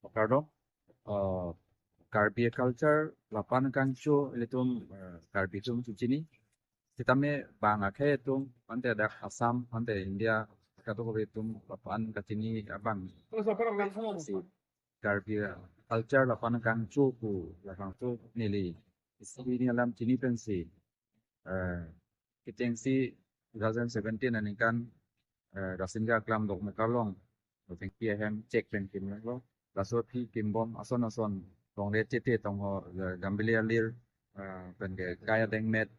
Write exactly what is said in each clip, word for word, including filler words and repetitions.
Kardom. Uh, Karbi culture lapu-an kangcho ilitum, uh, Karbi atum chini. Sitame bang akhei atum, ante dak Assam, ante India, kadokave atum lapu-an kachini abang. Si Karbi culture lapu-an kangcho pu labangso neli isi hini alam chini pensi, eh, kechengsi two thousand seventeen aningkan, eh, Rasinja Aklam Dokmoka along, Rosengpi ahem chek pen kimlo. Laso aphi kimbom ason ason, Rongle Chete Tongho, eh, Gambilia Lir, eh, pen ke Kaya Dengmet,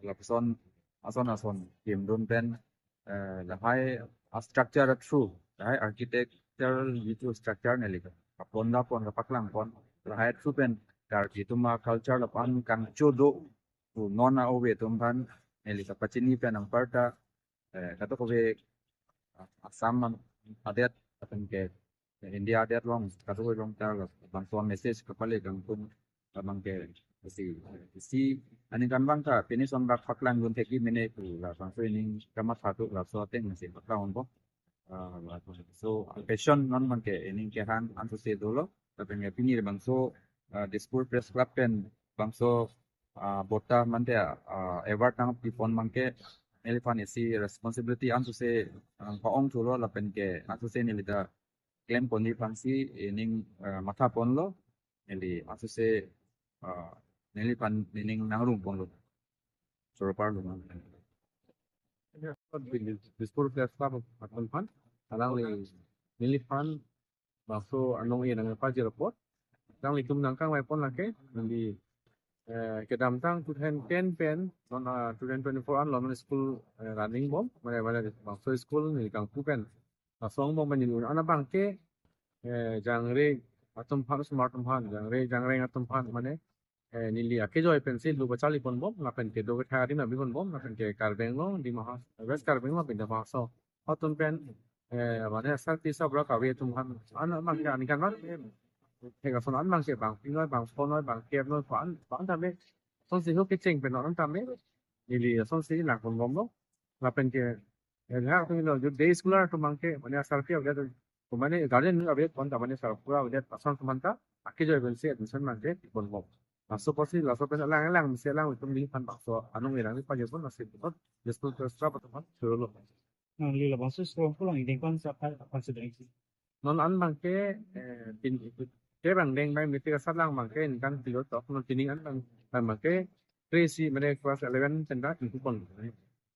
lapuson ason ason kimdun pen, eh, lahai a structure through, lahai architectural itu structure neli kapon lapon kapaklang pon, lahai through pen Karbi atum a culture lapu-an kangcho do pu non a-ove atum aphan neli kapachini pen anparta, eh, kadokave, ah, Assam adet lapen ke India adet along, kadokave along ta labangso message kapale kangtung labang ke si, si aningkan abang ta pini son bak paklangdun thekji mene pu labangso ining kamatha do laso ateng si paklang-onpo. Ah, so, occasion non abang ke ining kehang ansose dolo, lapen ke pini labangso, ah, Dispur Press Club pen bangso, ah, bota mante, ah, award nangpipon abang ke neliphan isi responsibility ansose, ah, pa-ong thulo lapen ke ansose neli ta klemponji aphansi ining, ah, mathaponlo, neli ansose, ah, neliphan ining nangrumponlo. Choro parlo. Dispur Press Club atum aphan, alangli neliphan bangso anong-e nangpajir apot, alanglitum nangkangvaipon lake, neli, eh, kedamtang two thousand ten pen, non, ah, two thousand twenty-four an lo non school, eh, running bom, mane mane bangso school neli kangpu pen. Laso angbong pen neli un-an abang ke, eh, jangre atum aphan, osomar atum aphan, jangre jangreng atum aphan, mane, eh, neli akejoi pensi lu pacharlipon bom, lapen kedo kethak adim nangpipon bom, lapen ke Karbi Anglong, Dima Has-, West Karbi Anglong, lapen Dima Hasao atum pen, eh, mane asarpi asarbura kave atum aphan, an abang ke aningkan abang ke, eh, thek ason an abang ke bang pinoi, bang phonoi, bang kepnoi, ko-an, ko-an tame, asonsi ho kecheng pen non tame, neli asonsi nangpon bomlo, lapen ke, eh, ha, atum lo, jo day schooler atum abang ke, mane asarpi avedet, mane guardian avedet pon ta, mane asarbura avedet ason atum aphan ta akejoi pensi admission abang ke pon bom. Laso apotsi, laso pen alang alang si alanglitum neliphan bangso anong-e nangpajirpon, lasi pon Dispur Press Club atum aphan chorolo. Nangli labangso school pulang ideng kon sa apa consideration? Non an abang ke, eh, pin, ke bang deng bang meeting asatlang abang ke aningkan pilo tok, non pining an abang, abang ke three si mane class eleven pen ta ingkupon.